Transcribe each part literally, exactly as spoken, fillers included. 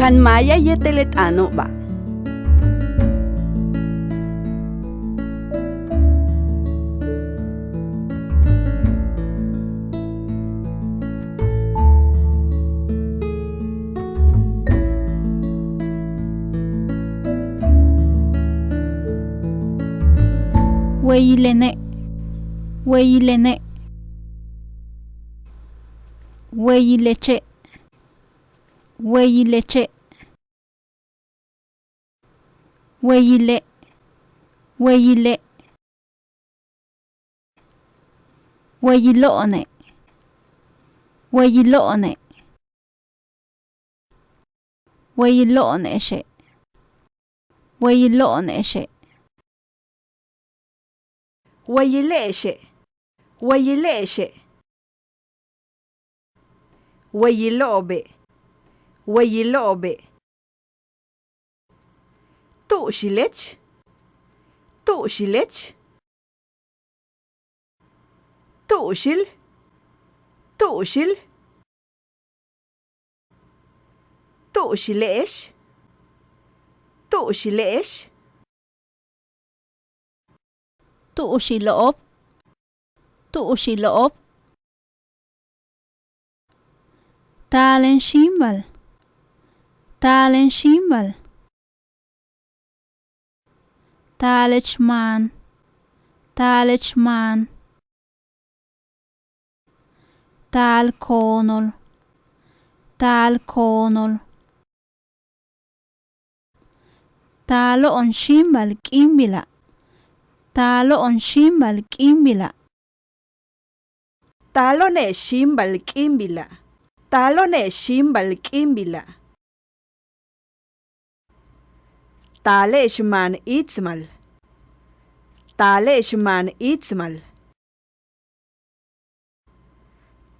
Kan maaya yéetel le t'aano'oba'. Weyilene', weyilene'. Weyileche', weyileche'. Weyile', weyile'. Weyilo'one', weyilo'one'. Weyilo'one'exe', weyilo'one'exe'. Weyile'exe', weyile'exe'. Weyilo'obe', weyilo'obe'. Tu'uxilech, tu'uxilech. Tu'uxil, tu'uxil. Tu'uxile'ex, tu'uxile'ex. Tu'uxilo'ob, tu'uxilo'ob. Taalen xíimbal, taalen xíimbal. Taalech maan, taalech maan. Taal koonol, taal koonol. Taalo'on xíimbal k'iimbila', taalo'on xíimbal k'iimbila'. Taalo'one'ex xíimbal k'iimbila', taalo'one'ex xíimbal k'iimbila'. Taale'ex maan íitsmal, taale'ex maan íitsmal.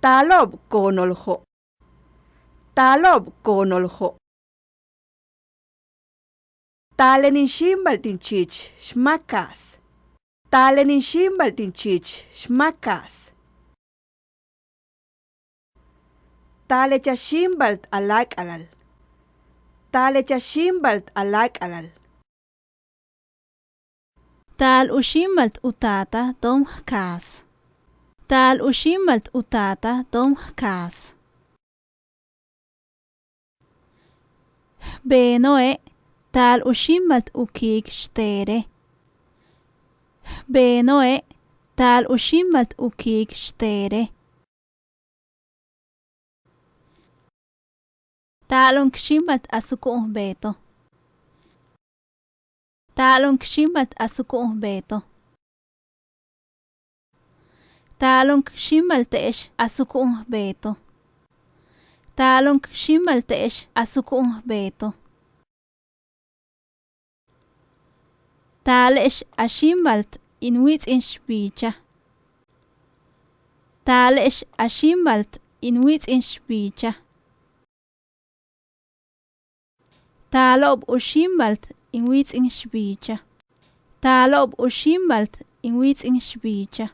Taalo'ob koonol jo', taalo'ob koonol jo'. Taalen in xíimbalt in chiich xma'ka'as, taalen in xíimbalt in chiich xma'ka'as. Taalech a xíimbalt a láak'alal, taalech a xíimbalt a láak'alal. Taal u xíimbalt u taata doom j ka'as, taal u xíimbalt u taata doom j ka'as. J beeno'e' taal u xíimbalt u kiik xteere, j beeno'e' taal u xíimbalt u kiik xteere. Taalo'on k xíimbalt a suku'un j beeto, taalo'on k xíimbalt a suku'un j beeto. Taalo'on k xíimbalte'ex a suku'un j beeto, taalo'on k xíimbalte'ex a suku'un j beeto. Taale'ex a xíimbalt in wits'in xbiicha, taale'ex a xíimbalt in wits'in xbiicha. Taalo'ob u xíimbalt in wits'in xbiicha, taalo'ob u xíimbalt in wits'in xbiicha.